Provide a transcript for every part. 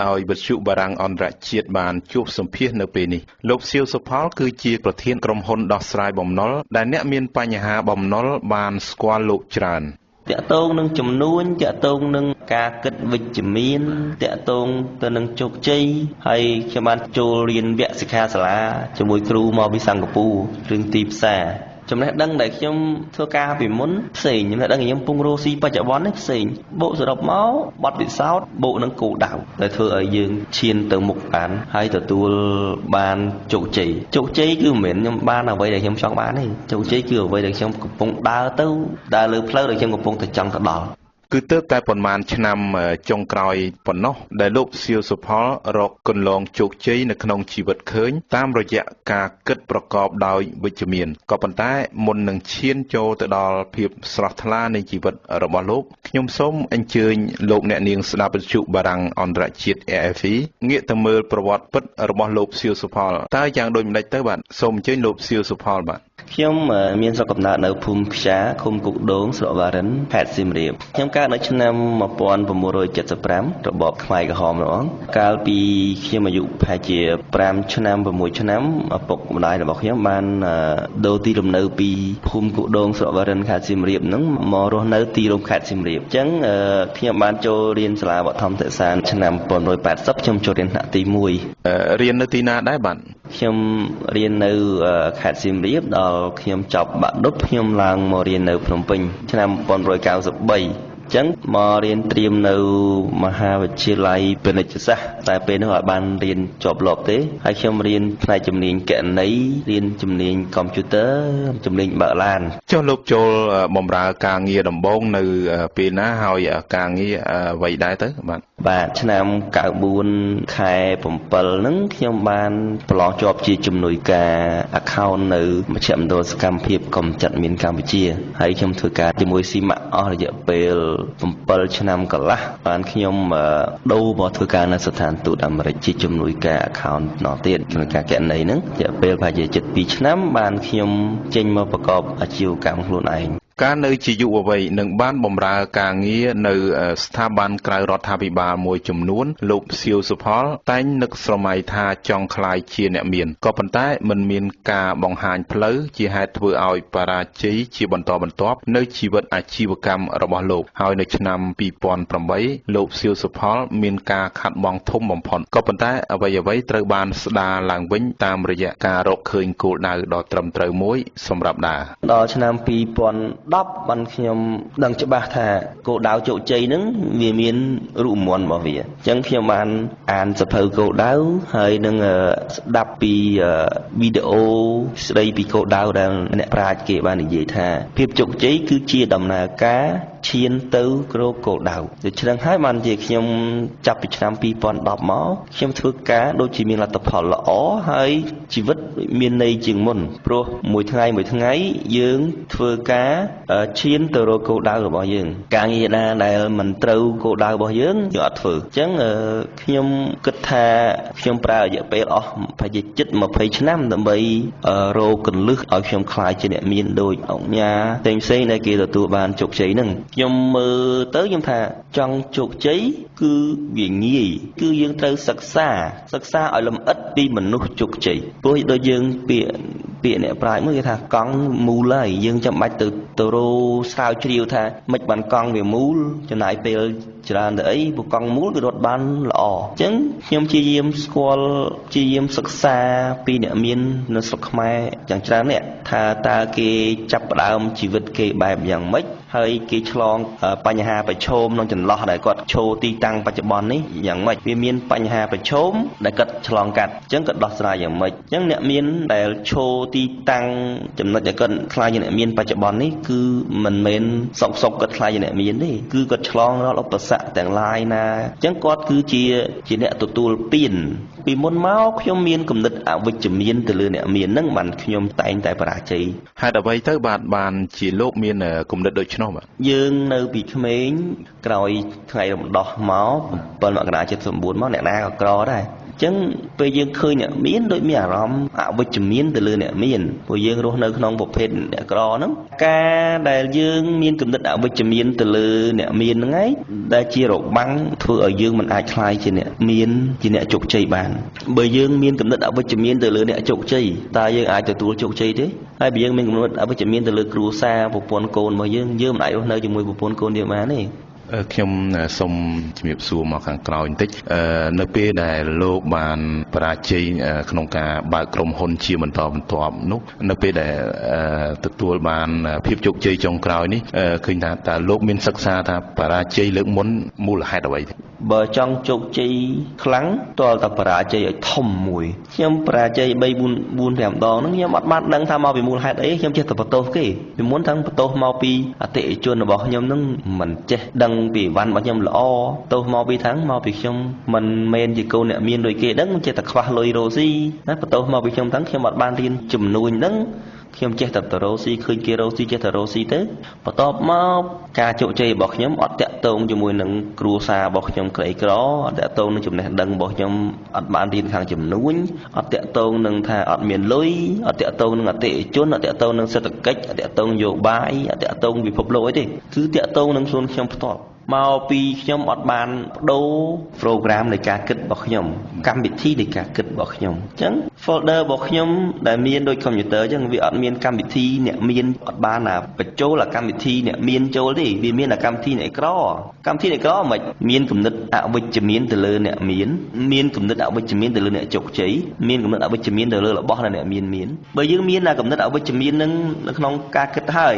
ឲ្យវិទ្យុបារាំងអន្តរជាតិបានជួបសម្ភាសនៅពេលនេះលោកសៀវសុផលគឺជាប្រធានក្រុមហ៊ុនដោះស្រាយបំណុលដែលអ្នកមានបញ្ហាបំណុលបានស្គាល់លោកច្រើន តាក់ទងនឹងចំនួនតាក់ទងនឹងការគិតវិជ្ជមានតាក់ទងទៅនឹងជោគជ័យហើយខ្ញុំបានចូលរៀនវគ្គសិក្ខាសាលាជាមួយគ្រូមកពីសិង្ហបុរីរឿងទីផ្សារចំណេះដឹងដែលខ្ញុំធ្វើការពីមុនផ្សេងចំណេះដឹងដែលខ្ញុំកំពុងរកស៊ីបច្ចុប្បន្ននេះផ្សេងបូកសរុបមកបទពិសោធន៍បូកនឹងគោលដៅដែលធ្វើឲ្យយើងឈានទៅមុខបានហើយទទួលបានជោគជ័យជោគជ័យគឺមិនមែនខ្ញុំបានអ្វីដែលខ្ញុំចង់បានទេជោគជ័យគឺអ្វីដែលខ្ញុំកំពុងដើរទៅដើរលើផ្លូវដែលខ្ញុំកំពុងតែចង់ទៅដល់គឺទើបតែប៉ុន្មានឆ្នាំចុងក្រោយប៉ុណ្ណោះដែលលោកសៀវសុផលរកគន្លងជោគជ័យនៅក្នុងជីវិតឃើញតាមរយៈការគិតប្រកបដោយវិជ្ជមានក៏ប៉ុន្តែមុននឹងឈានចូលទៅដល់ភាពស្រស់ថ្លានៃជីវិតរបស់លោកខ្ញុំសូមអញ្ជើញលោកអ្នកនាងស្ដាប់វិទ្យុបារាំងអន្តរជាតិ AFE ងាកទៅមើលប្រវត្តិពិតរបស់លោកសៀវសុផលតើយ៉ាងដូចម្តេចទៅបាទសូមអញ្ជើញលោកសៀវសុផលបាទខ្ញុំមានស្រុកកំណើតនៅភូមិខ្យាឃុំគុកដូងស្រុកវ៉ារិនខេត្តសៀមរាបខ្ញុំកើតនៅឆ្នាំ1975របបខ្មែរក្រហមហ្មងកាលពីខ្ញុំអាយុប្រហែលជា5ឆ្នាំ6ឆ្នាំឪពុកម្ដាយរបស់ខ្ញុំបានដូរទីលំនៅពីភូមិគុកដូងស្រុកវ៉ារិនខេត្តសៀមរាបហ្នឹងមករស់នៅទីរួមខេត្តសៀមរាបអញ្ចឹងខ្ញុំបានចូលរៀនសាលាបឋមសិក្សាឆ្នាំ1980ខ្ញុំចូលរៀនថ្នាក់ទី1រៀននៅទីណាដែរបាទខ្ញុំរៀននៅខេត្តសៀមរាបដល់ខ្ញុំចប់បាក់ឌុបខ្ញុំឡើងមករៀននៅភ្នំពេញឆ្នាំ1993ចឹងមករៀនត្រៀមនៅមហាវិទ្យាល័យពាណិជ្ជសាស្ត្រតែពេលនោះអត់បានរៀនជាប់លាប់ទេហើយខ្ញុំរៀនផ្នែកជំនាញគណនេយ្យរៀនជំនាញកុំព្យូទ័រជំនាញបើកឡានចុះលោកចូលបម្រើការងារដំបូងនៅពេលណាហើយការងារអ្វីដែរទៅបាទបាទឆ្នាំ94ខែ7ហ្នឹងខ្ញុំបានប្រឡងជាប់ជាជំនួយការ account នៅមជ្ឈមណ្ឌលសកម្មភាពកម្ចាត់មីនកម្ពុជាហើយខ្ញុំធ្វើការជាមួយស៊ីម៉ាក់អស់រយៈពេល7ឆ្នាំកន្លះបានខ្ញុំដូរមកធ្វើការនៅស្ថានទូតអាមេរិកជាជំនួយការ account ម្ដងទៀតជំនួយការគណនេយ្យហ្នឹងរយៈពេលប្រហែលជា7ឆ្នាំបានខ្ញុំចេញមកប្រកបអាជីវកម្មខ្លួនឯងកាលនៅជាយុវវ័យនឹងបានបម្រើការងារនៅស្ថាប័នក្រៅរដ្ឋាភិបាលមួយចំនួនលោកសៀវសុផលតែងនឹកស្រមៃថាចង់ក្លាយជាអ្នកមានក៏ប៉ុន្តែមិនមានការបង្ហាញផ្លូវជាហេតុធ្វើឲ្យបរាជ័យជាបន្តបន្ទាប់នៅជីវិតអាជីវកម្មរបស់លោកហើយនៅឆ្នាំ2008លោកសៀវសុផលមានការខាត់បងធំបំផុតក៏ប៉ុន្តែអ្វីៗត្រូវបានស្ដារឡើងវិញតាមរយៈការរកឃើញគោលដៅដ៏ត្រឹមត្រូវមួយសម្រាប់ដើរដល់ឆ្នាំ2010បានខ្ញុំដឹងច្បាស់ថាគោលដៅជោគជ័យហ្នឹងវាមានរូបមន្តរបស់វាអញ្ចឹងខ្ញុំបានអានសៀវភៅគោលដៅហើយនឹងស្ដាប់ពីវីដេអូស្ដីពីគោលដៅដែលអ្នកប្រាជ្ញគេបាននិយាយថាភាពជោគជ័យគឺជាដំណើរការឈានទៅរកគោលដៅដូច្នេះហើយបានជាខ្ញុំចាប់ពីឆ្នាំ2010មកខ្ញុំធ្វើការដូចជាមានលទ្ធផលល្អហើយជីវិតមានន័យជាងមុនព្រោះមួយថ្ងៃមួយថ្ងៃយើងធ្វើការឈានទៅរកគោលដៅរបស់យើងការងារណាដែលមិនត្រូវគោលដៅរបស់យើងយើងអត់ធ្វើអញ្ចឹងខ្ញុំគិតថាខ្ញុំប្រើរយៈពេលអស់ប្រហែលជាជិត20ឆ្នាំដើម្បីរកគន្លឹះឲ្យខ្ញុំក្លាយជាអ្នកមានដូចអង្គញាផ្សេងៗដែលគេទទួលបានជោគជ័យហ្នឹងខ្ញុំមើលទៅខ្ញុំថាចង់ជោគជ័យគឺវាងាយគឺយើងត្រូវសិក្សាឲ្យលម្អិតពីមនុស្សជោគជ័យព្រោះដូចយើងពាក្យអ្នកប្រាជ្ញមួយគេថាកង់មូលហើយយើងចាំបាច់ទៅរកស្រាវជ្រាវថាមិនបានកង់វាមូលចំណាយពេលច្រើនទៅអីព្រោះកង់មូលគឺរត់បានល្អអញ្ចឹងខ្ញុំព្យាយាមស្គាល់ព្យាយាមសិក្សាពីអ្នកមាននៅស្រុកខ្មែរយ៉ាងច្រើននេះថាតើគេចាប់ផ្ដើមជីវិតគេបែបយ៉ាងម៉េចហើយគេឆ្លងបញ្ហាប្រឈមក្នុងចន្លោះដែលគាត់ឈរទីតាំងបច្ចុប្បន្ននេះយ៉ាងម៉េចវាមានបញ្ហាប្រឈមដែលគាត់ឆ្លងកាត់អញ្ចឹងគាត់ដោះស្រាយយ៉ាងម៉េចអញ្ចឹងអ្នកមានដែលឈរទីតាំងចំណុចដែលគាត់ក្លាយជាអ្នកមានបច្ចុប្បន្ននេះគឺមិនមែនសុកគាត់ក្លាយជាអ្នកមានទេគឺគាត់ឆ្លងរាល់ឧបសគ្គទាំងឡាយណាអញ្ចឹងគាត់គឺជាអ្នកទទួលពានពីមុនមកខ្ញុំមានគំនិតអវិជ្ជមានទៅលើអ្នកមានហ្នឹងបានខ្ញុំតែងតែបរាជ័យហេតុអ្វីទៅបាទបានជាលោកមានគំនិតដូច្នោះបាទយើងនៅពីក្មេងក្រោយថ្ងៃរំដោះមក7មករា79មកអ្នកណាក៏ក្រដែរ អញ្ចឹងពេលយើងឃើញអ្នកមានដូចមានអារម្មណ៍អវិជ្ជមានទៅលើអ្នកមានព្រោះយើងរស់នៅក្នុងប្រភេទអ្នកក្រហ្នឹងការដែលយើងមានគំនិតអវិជ្ជមានទៅលើអ្នកមានហ្នឹងឯងដែលជារបាំងធ្វើឲ្យយើងមិនអាចក្លាយជាអ្នកមានជាអ្នកជោគជ័យបានបើយើងមានគំនិតអវិជ្ជមានទៅលើអ្នកជោគជ័យតើយើងអាចទទួលជោគជ័យទេហើយបើយើងមានគំនិតអវិជ្ជមានទៅលើគ្រួសារប្រពន្ធកូនរបស់យើងយើងមិនអាចរស់នៅជាមួយប្រពន្ធកូនយើងបានទេខ្ញុំសូមជំរាបសួរមកខាងក្រោយបន្តិចនៅពេលដែលលោកបានបរាជ័យក្នុងការបើកក្រុមហ៊ុនជាបន្តបន្ទាប់នោះនៅពេលដែលទទួលបានភាពជោគជ័យចុងក្រោយនេះឃើញថាតើលោកមានសិក្សាថាបរាជ័យលើកមុនមូលហេតុអ្វីទេបើចង់ជោគជ័យខ្លាំងទាល់តែបរាជ័យឲ្យធំមួយខ្ញុំបរាជ័យ3 4 5ដងហ្នឹងខ្ញុំអត់បានដឹងថាមកពីមូលហេតុអីខ្ញុំចេះតែបន្ទោសគេពីមុនทั้งបន្ទោសមកពីអតិថិជនរបស់ខ្ញុំហ្នឹងមិនចេះដឹងពីអីវ៉ាន់របស់ខ្ញុំល្អទោសមកពីทั้งមកពីខ្ញុំមិនមែនជាកូនអ្នកមានដូចគេដឹងចេះតែខ្វះលុយរកស៊ីណាបន្ទោសមកពីខ្ញុំทั้งខ្ញុំអត់បានរៀនជំនួញហ្នឹងខ្ញុំចេះតែទៅរកស៊ីឃើញគេរកស៊ីចេះតែរកស៊ីទៅបន្ទាប់មកការជោគជ័យរបស់ខ្ញុំអត់តាក់ទងជាមួយនឹងគ្រួសាររបស់ខ្ញុំក្រីក្រអត់តាក់ទងនឹងចំណេះដឹងរបស់ខ្ញុំអត់បានរៀនខាងជំនួញអត់តាក់ទងនឹងថាអត់មានលុយអត់តាក់ទងនឹងអតិថិជនអត់តាក់ទងនឹងសេដ្ឋកិច្ចអត់តាក់ទងនយោបាយអត់តាក់ទងពិភពលោកអីទេគឺតាក់ទងនឹងខ្លួនខ្ញុំផ្ទាល់មកពីខ្ញុំអត់បានបដូរ program នៃការគិតរបស់ខ្ញុំកម្មវិធីនៃការគិតរបស់ខ្ញុំអញ្ចឹង folder របស់ខ្ញុំដែលមានដូច computer អញ្ចឹងវាអត់មានកម្មវិធីអ្នកមានអត់បានណាបញ្ចូលអាកម្មវិធីអ្នកមានចូលទេវាមានអាកម្មវិធីអ្នកក្រកម្មវិធីអ្នកក្រមិនមានគំនិតអវិជ្ជមានទៅលើអ្នកមានមានគំនិតអវិជ្ជមានទៅលើអ្នកជោគជ័យមានគំនិតអវិជ្ជមានទៅលើរបស់ដែលអ្នកមានមានបើយើងមានអាគំនិតអវិជ្ជមាននឹងនៅក្នុងការគិតហើយ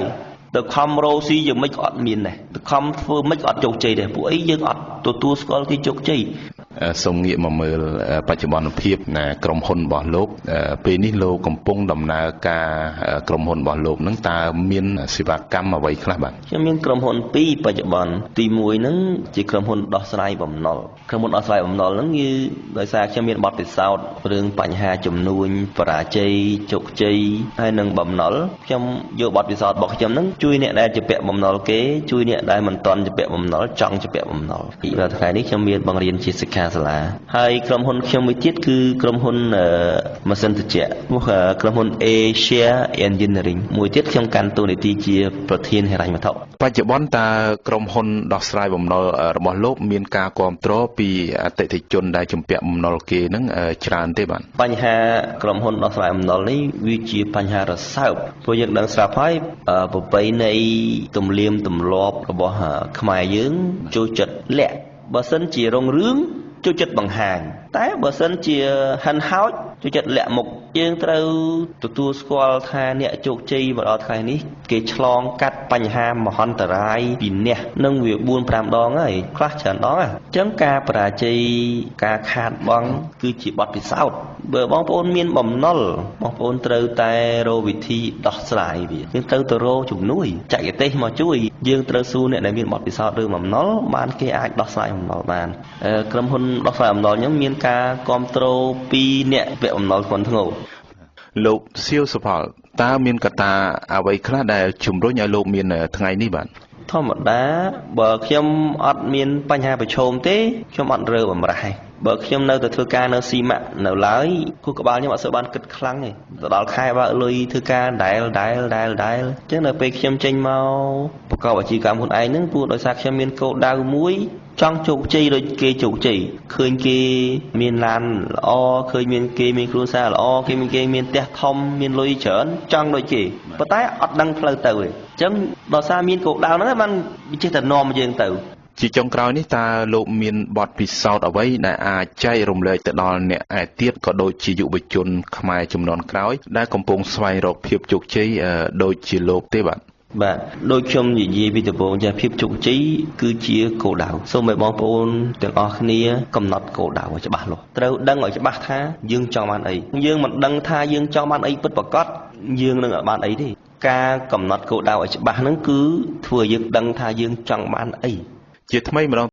ទៅខំរោស៊ីយ៉ាងម៉េចក៏អត់មានដែរទៅខំធ្វើម៉េចក៏អត់ជោគជ័យដែរពួកអីយើងអត់ទទួលស្គាល់គេជោគជ័យសូមងាកមកមើលបច្ចុប្បន្នភាពណាក្រុមហ៊ុនរបស់លោកពេលនេះលោកកំពុងដំណើរការក្រុមហ៊ុនរបស់លោកនឹងតើមានសេវាកម្មអ្វីខ្លះបាទខ្ញុំមានក្រុមហ៊ុន2បច្ចុប្បន្នទី1ហ្នឹងជាក្រុមហ៊ុនដោះស្រាយបំណុលក្រុមហ៊ុនដោះស្រាយបំណុលហ្នឹងគឺដោយសារខ្ញុំមានបទពិសោធន៍រឿងបញ្ហាជំនួញបរាជ័យជោគជ័យហើយនឹងបំណុលខ្ញុំយកបទពិសោធន៍របស់ខ្ញុំហ្នឹងជួយអ្នកដែលជាពាក់បំណុលគេជួយអ្នកដែលមិនទាន់ជាពាក់បំណុលចង់ជាពាក់បំណុលពីដល់ថ្ងៃនេះខ្ញុំមានបង្រៀនជាសិក្ខាសាលាហើយក្រុមហ៊ុនខ្ញុំមួយទៀតគឺក្រុមហ៊ុនម៉ាស៊ីនត្រជាក់ក្រុមហ៊ុន Asia Engineering មួយទៀតខ្ញុំកាន់តួនាទីជាប្រធានហិរញ្ញវត្ថុបច្ចុប្បន្នតើក្រុមហ៊ុនដោះស្រាយបំណុលរបស់លោកមានការគាំទ្រពីអតិថិជនដែលជំពាក់បំណុលគេនឹងច្រើនទេបាទបញ្ហាក្រុមហ៊ុនដោះស្រាយបំណុលនេះវាជាបញ្ហារសើបព្រោះយើងដឹងស្រាប់ហើយប្រពៃណីទំនៀមទម្លាប់របស់ខ្មែរយើងចូលចិត្តលាក់បើសិនជារងរឿងចូលចិត្តបង្ហាញតែបើសិនជាហិនហោចចូលចិត្តលាក់មុខយើងត្រូវទទួលស្គាល់ថាអ្នកជោគជ័យមកដល់ថ្ងៃនេះគេឆ្លងកាត់បញ្ហាមហន្តរាយពីអ្នកនឹងវា4 5ដងហើយខ្លះច្រើនដងអញ្ចឹងការបរាជ័យការខាតបង់គឺជាបទពិសោធន៍បើបងប្អូនមានបំណុលបងប្អូនត្រូវតែរកវិធីដោះស្រាយវាយើងត្រូវទៅរកជំនួយចក្រទេសមកជួយយើងត្រូវសួរអ្នកដែលមានបទពិសោធន៍រឿងបំណុលបានគេអាចដោះស្រាយបំណុលបានក្រុមហ៊ុនដោះស្រាយបំណុលខ្ញុំមានការគ្រប់គ្រងពីអ្នកពាក់បំណុលធ្ងន់ធ្ងរលោកសៀវសុផលតើមានកត្តាអ្វីខ្លះដែលជំរុញឲ្យលោកមានថ្ងៃនេះបាទធម្មតាបើខ្ញុំអត់មានបញ្ហាប្រឈមទេខ្ញុំអត់រើបំរាស់ទេបើខ្ញុំនៅតែធ្វើការនៅស៊ីម៉ាក់នៅឡើយខួរក្បាលខ្ញុំអត់សូវបានគិតខ្លាំងទេទៅដល់ខែបើកលុយធ្វើការដែលអញ្ចឹងនៅពេលខ្ញុំចេញមកប្រកបអាជីវកម្មខ្លួនឯងហ្នឹងព្រោះដោយសារខ្ញុំមានគោលដៅមួយចង់ជោគជ័យដូចគេជោគជ័យឃើញគេមានឡានល្អឃើញមានគេមានគ្រួសារល្អគេមានគេមានផ្ទះធំមានលុយច្រើនចង់ដូចគេប៉ុន្តែអត់ដឹងផ្លូវទៅទេអញ្ចឹងដោយសារមានគោលដៅហ្នឹងបានវាចេះតែនាំយើងទៅជាចុងក្រោយនេះតើលោកមានបទពិសោធន៍អ្វីដែលអាចចែករំលែកទៅដល់អ្នកឯទៀតក៏ដូចជាយុវជនខ្មែរជំនាន់ក្រោយដែលកំពុងស្វែងរកភាពជោគជ័យដូចជាលោកទេបាទបាទដូចខ្ញុំនិយាយពីដំបូងចាភាពជោគជ័យគឺជាគោលដៅសូមឲ្យបងប្អូនទាំងអស់គ្នាកំណត់គោលដៅឲ្យច្បាស់លាស់ត្រូវដឹងឲ្យច្បាស់ថាយើងចង់បានអីយើងមិនដឹងថាយើងចង់បានអីពិតប្រាកដយើងនឹងអត់បានអីទេការកំណត់គោលដៅឲ្យច្បាស់ហ្នឹងគឺធ្វើឲ្យយើងដឹងថាយើងចង់បានអីជាថ្មីម្ដង